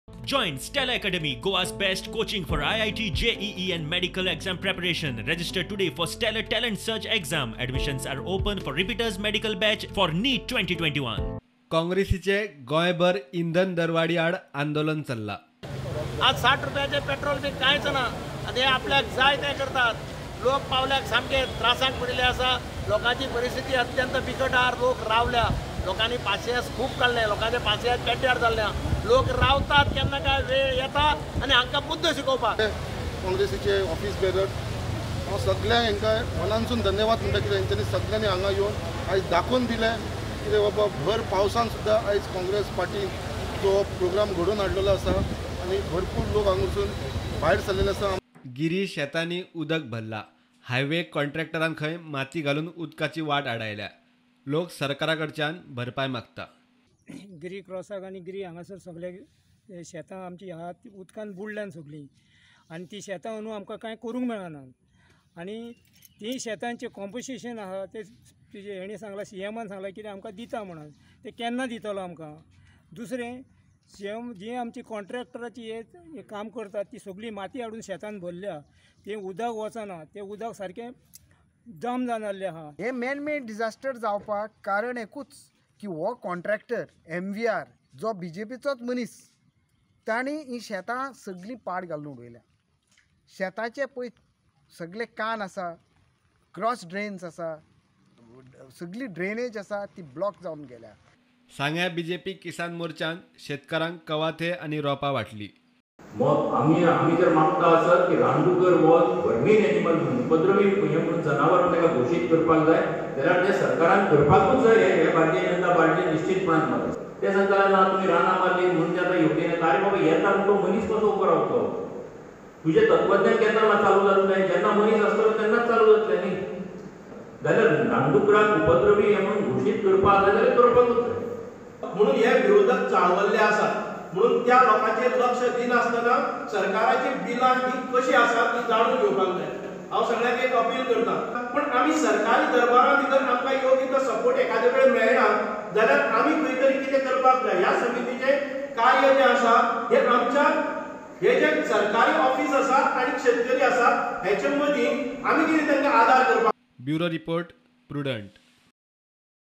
Join Stella Academy, Goa's best coaching for IIT, JEE and medical exam preparation. Register today for Stellar Talent Search exam. Admissions are open for repeaters medical batch for NEET 2021. काँग्रेसीचे गोंयभर इंधन दरवाडी आड आंदोलन चल्ला. आज 60 रुपयाचे petrol बी कांयच ना आनी हे आपल्याक जाय ते करतात. लोक पावल्याक सामके त्रासाक पडिल्ले आसा. लोकांची परिस्थिती अत्यंत बिकट आहा. लोक रावल्या, लोकांनी पासियेंस खूब काडले, लोकांचे पासियेंस पेड्ड्यार जाल्ले. लोक रावतात केन्ना काय वेळ येता आनी हांकां बुद्द शिकोवपाक. काँग्रेसीचे ऑफिस बेरर हांव सगळ्यांक हांकां मनानसून धन्यवाद म्हणटा, कित्याक हेंच्यांनी सगळ्यांनी हांगा येवन आयज दाखोवन दिलें कितें बाबा भर पावसान सुद्दां आयज काँग्रेस पार्टीन जो प्रोग्राम घडोवन हाडलेलो आसा आनी भरपूर लोक हांगासून भायर सरलेले आसा. गिरी शेतांनी उदक भरला. हायवे कॉन्ट्रॅक्टरान खंय माती घालून उदकाची वाट आडायल्या. लोक सरकारा कडच्यान भरपाय मागता. गिरी क्रॉसाक आनी गिरी हांगासर सगळे शेतां आमची आहा ती उदकान बुडल्यान सगळीं आनी ती शेतां अंदू आमकां कांय करूंक मेळना. आनी ती शेतांचें कॉम्पोजिशन आहा ते तुजे हेणें सांगलां, सीएमान सांगलां कितें आमकां दिता म्हणून, ते केन्ना दितलो आमकां. दुसरें सीएम जी आमची कॉन्ट्रॅक्टराची हे काम करतात ती सगळी माती हाडून शेतान भरल्या, तें उदक वचना, तें उदक सारकें जम जाल्लें आहा. हे मॅनमेड डिझास्टर जावपाक कारण एकूच की हो कॉन्ट्रॅक्टर MVR जो बीजेपीचोच मनीस, तांणी ही शेतां सगळीं पाड घालून उडयल्या. शेताचे पळय सगळे कान आसा, क्रॉस ड्रेन्स आसा, सगळी ड्रेनेज आसा ती ब्लॉक जावन गेल्या. सांग्या बीजेपी किसान मोर्चान शेतकारांक कवाथे आनी रोपा वाटली. आमी आमी जर मागता आसत की रानडुकर हो वर्मीन एनिमल म्हणून उपद्रवी हें म्हणून जनावर ताका घोशीत करपाक जाय जाल्यार तें सरकारान करपाकूच जाय. हें भारतीय जनता पार्टी निश्चितपणान मागता. ते सांगता ना तुमी रानां मारली म्हणून ते आतां योग्य येता. आरे बाबा येता म्हणून तो मनीस कसो उबो रावतलो? तुजें तत्वज्ञान केन्ना चालू जातलें? जेन्ना मनीस आसतलो तेन्नाच चालू जातलें न्ही. जाल्यार रानडुकराक उपद्रवी हें म्हणून घोशीत करपाक जाय जाल्यार करपाकूच जाय. म्हणून हे विरोधक चाळवल्ले आसात. म्हणून त्या लोकांचेर लक्ष दिनासतना सरकाराची बिलां ही कशी आसा ती जाणून घेवपाक जाय. हांव सगळ्यांक एक अपील करता, पण आमी सरकारी दरबारां भितर आमकां योग्य तो सपोर्ट एखादे वेळ मेळना जाल्यार आमी खंय तरी कितें करपाक जाय. ह्या समितीचें कार्य जें आसा हें आमच्या हे जे सरकारी ऑफिस आसा आनी शेतकरी आसा हेचे मदीं आमी कितें तांकां आदार करपाक. Bureau report, Prudent.